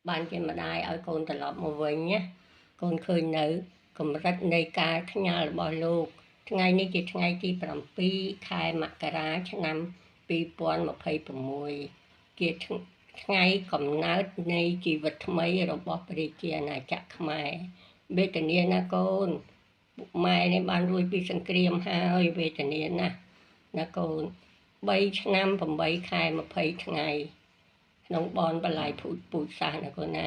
បានជាម្ដាយឲ្យកូនត្រឡប់មកវិញណាកូនឃើញនៅកម្រិតនៃការខ្ញាល់របស់លោកថ្ងៃនេះជាថ្ងៃទី7ខែមករាឆ្នាំ2026ជាថ្ងៃកំណើតនៃជីវិតថ្មីរបស់ព្រះរាជាណាចក្រខ្មែរវេទនាណាកូនម៉ែនេះបានរួចពីសង្គ្រាមហើយវេទនាណាស់ណាកូន3ឆ្នាំ8ខែ20ថ្ងៃក្នុងបនបលាយពូជសាសន៍ណាកូនណា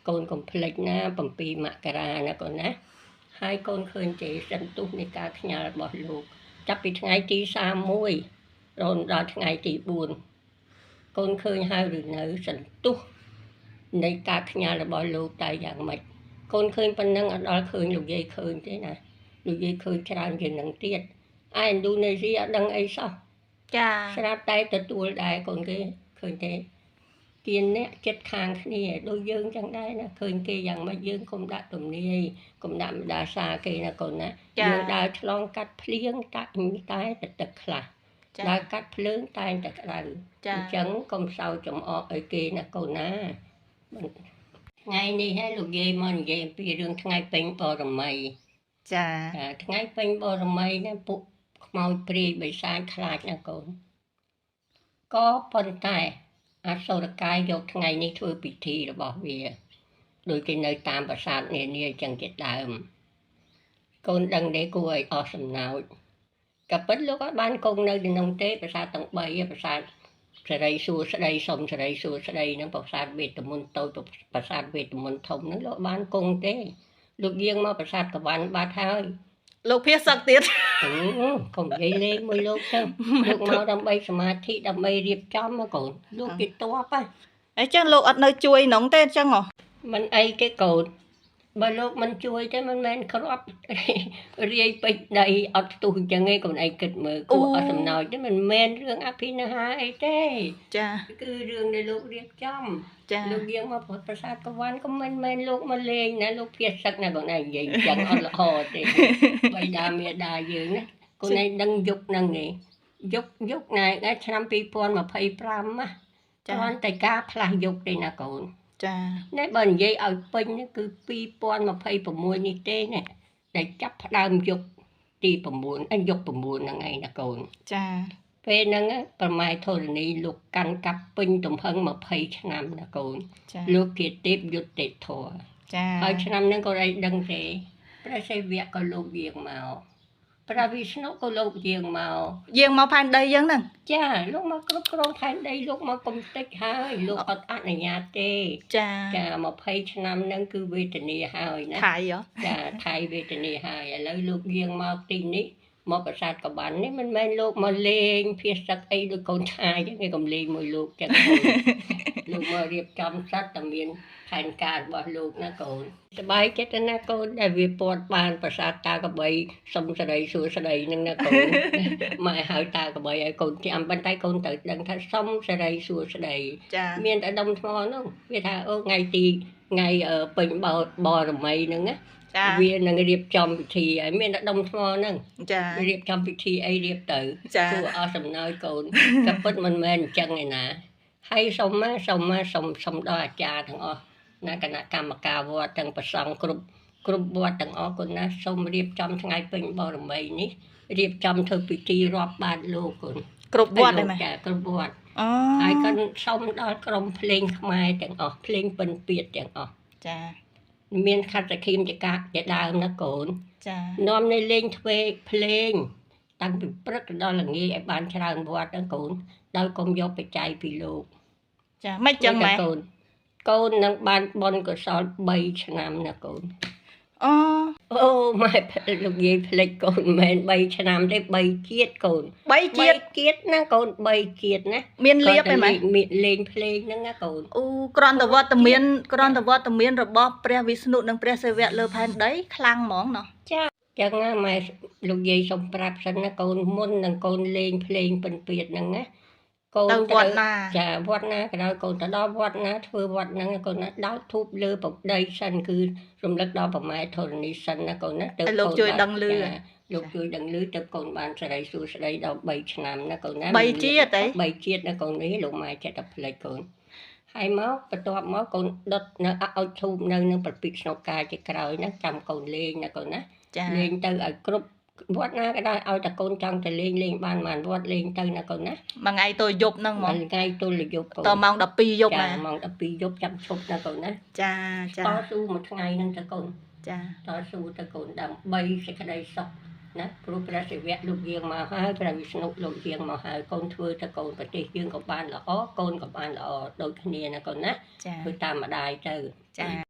កូនកុំភ្លេចណា7មករាណាកូនណាហើយកូនឃើញទេសន្ទុះនៃការខ្ញាល់របស់លោកចាប់ពីថ្ងៃទី31រហូតដល់ថ្ងៃទី4កូនឃើញហើយឬនៅសន្ទុះនៃការខ្ញាល់របស់លោកតើយ៉ាងម៉េចកូនឃើញប៉ុណ្ណឹងអត់ដល់ឃើញលោកយាយឃើញទេណាលោកយាយឃើញច្រើនជាងនឹងទៀតឯឥណ្ឌូនេស៊ីអត់ដឹងអីសោះចាស្រាប់តែទទួលដែរកូនគេឃើញទេជាអ្នកចិត្តខាងគ្នាដូចយើងចឹងដែរណាឃើញគេយ៉ាងម៉េចយើងកុំដាក់ទំនាយកុំដាក់ម្ដាសាគេណាកូនណាយើងដើរឆ្លងកាត់ភ្លៀងតែទឹកខ្លះដើរកាត់ភ្លើងតែតែក្តៅអញ្ចឹងកុំសោចំអកឲ្យគេណាកូនណាថ្ងៃនេះហើយលោកយាយមកនិយាយអំពីរឿងថ្ងៃពេញបរមីចាថ្ងៃពេញបរមីនេះពួកខ្មោចព្រាយបិសាចខ្លាចណាកូនក៏ប៉ុន្តែអសុរកាយយកថ្ងៃនេះធ្វើពិធីរបស់វាដូចគេនៅតាមប្រាសាទនានាអញ្ចឹងជាដើមកូនដឹងទេគួរឲ្យអស់សំណោចក៏ពិតលោកអត់បានគង់នៅក្នុងទេប្រាសាទទាំង3ប្រាសាទសិរីសួស្តីសុំសិរីសួស្តីនិងប្រាសាទវេទមន្តតូចប្រាសាទវេទមន្តធំហ្នឹងលោកបានគង់ទេលោកយាងមកប្រាសាទកវ៉ាន់បាត់ហើយលោកភាសឹកទៀតកុំនិយាយលេងមួយលោកទៅលោកមកដើម្បីសមាធិដើម្បីរៀបចំកូនលោកគេតបហ៎អញ្ចឹងលោកអត់នៅជួយនងទេអញ្ចឹងហ៎មិនអីទេកូនបើលោកមិនជួយទេមិនមែនគ្រាប់រាយពេចដីអត់ផ្ទុះអញ្ចឹងឯងកូនឯងគិតមើលគួរអត់សំណោចទេមិនមែនរឿងអភិនិហាអីទេចាគឺរឿងដែលលោករៀបចំចាលោកយាងមកប្រាសាទកវ៉ាន់ក៏មិនមែនលោកមកលេងណាលោកភាសឹកណាកូនឯងនិយាយអញ្ចឹងអត់ល្អទេបិតាមេដាយើងណាកូនឯងដឹងយុគហ្នឹងឯងយុគណែឆ្នាំ2025ណាគ្រាន់តែការផ្លាស់យុគទេណាកូនចានេះបើនិយាយឲ្យពេញគឺ2026នេះទេណាដែលចាប់ផ្ដើមយុគទី9យុគ9ហ្នឹងឯងណាកូនចាពេលហ្នឹងប្រម៉ែធរណីលោកកាន់កាប់ពេញទំហឹង20ឆ្នាំណាកូនលោកជាទេពយុត្តិធម៌ចាហើយឆ្នាំហ្នឹងក៏ឯងដឹងទេព្រះសិវៈក៏លោកយាងមកព្រះវិស្ណុក៏លោកយាងមកផែនដីយើងហ្នឹងចាលោកមកគ្រប់គ្រងផែនដីលោកមកកំទេចហើយលោកអត់អនុញ្ញាតទេចាចា20ឆ្នាំហ្នឹងគឺវេទនាហើយណាថៃហ៎ចាថៃវេទនាហើយឥឡូវលោកយាងមកទីនេះមកប្រាសាទកវ៉ាន់នេះមិនមែនលោកមកលេងភាសឹកអីដូចកូនឆាយទេគេកុំលេងមួយលោកចឹងលោកមករៀបចំសត្វតែមានផែនការរបស់លោកណាកូនសប្បាយចិត្តណាកូនដែលវាពាត់បានប្រាសាទតាកបីសុំសិរីសួស្តីនឹងណាកូនម៉ែហៅតាកបីឲ្យកូនចាំប៉ុន្តែកូនត្រូវដឹងថាសុំសិរីសួស្តីមានតែដុំថ្មនោះវាថាអូថ្ងៃទីថ្ងៃពេញបរមីហ្នឹងណាវានឹងរៀបចំពិធីហើយមានតែដុំថ្មហ្នឹងចារៀបចំពិធីអីរៀបទៅគួរអស់សំណោចកូនក៏ពិតមិនមែនអញ្ចឹងឯណាហើយសុំណាសុំណាសុំសុំដល់អាចារ្យទាំងអស់ណាគណៈកម្មការវត្តទាំងប្រសង់គ្រប់វត្តទាំងអស់គុណណាសូមរៀបចំថ្ងៃពេញបរមីនេះរៀបចំធ្វើពិធីរាប់បាតលោកគុណគ្រប់វត្តទេម៉ែចាគ្រប់វត្តអូហើយក៏សូមដល់ក្រុមភ្លេងខ្មែរទាំងអស់ភ្លេងពិណពាទ្យទាំងអស់ចាមានខត្តខៀមចកាជាដើមណាកូនចានាំនៅលេងទ្វេភ្លេងតាំងពីព្រឹកដល់ល្ងាចឲ្យបានច្រើនវត្តណាកូនដោយកុំយកបច្ច័យពីលោកចាមិនចឹងម៉ែកូនកូននឹងបានបុណ្យកុសល3ឆ្នាំណាកូនអូអូម៉ែលោកយាយភ្លេចកូនមិនមែន3ឆ្នាំទេ3ជាតិកូន3ជាតិជាតិណាកូន3ជាតិណាមានលៀបទេម៉ែមានលេងភ្លេងហ្នឹងណាកូនអូគ្រាន់តែវត្តមានរបស់ព្រះវិស្ណុនិងព្រះសិវៈលើផែនដីខ្លាំងហ្មងណោះចាចឹងណាម៉ែលោកយាយសូមប្រាប់សិនណាកូនមុននឹងកូនលេងភ្លេងពិណពាទ្យហ្នឹងណាកូនទៅវត្តណាចាវត្តណាក៏ដោយកូនទៅដល់វត្តណាធ្វើវត្តហ្នឹងកូនណាដោតធូបលើប្រដីសិនគឺរំលឹកដល់ប្រម៉ែធរណីសិនណាកូនណាទៅលោកជួយដឹងឮលោកជួយដឹងឮទៅកូនបានសិរីសួស្តីដល់3ឆ្នាំណាកូនណា3ជាតិទេ3ជាតិណាកូននេះលោកម៉ែចិត្តតែភ្លេចកូន ហើយមកបន្ទាប់មកកូនដុតនៅឲ្យធូបនៅនឹងប្រពិស្នុកាជាក្រោយណាចាំកូនលេងណាកូនណា ចា លេងទៅឲ្យគ្រប់វត្តណាក៏ដោយឲ្យតែកូនចង់ទៅលេងលេងបានប៉ុន្មានវត្តលេងទៅណាកូនណា មួយថ្ងៃទៅយប់ហ្នឹងហ្មង ថ្ងៃទល់យប់កូន តម៉ោង12យប់ ចា ណា ម៉ោង12យប់ចាំឈប់ណាកូនណា ចាចា តស៊ូមួយថ្ងៃហ្នឹងទៅកូន ចា តស៊ូទៅកូនដើម្បីសេចក្តីសុខណាព្រោះព្រះសិវៈលោកយាងមកហើយព្រះវិស្ណុលោកយាងមកហើយកូនធ្វើទៅកូនប្រទេសយើងក៏បានល្អកូនក៏បានល្អដូចគ្នាណាកូនណា ចា ធ្វើតាមម្ដាយទៅ ចា។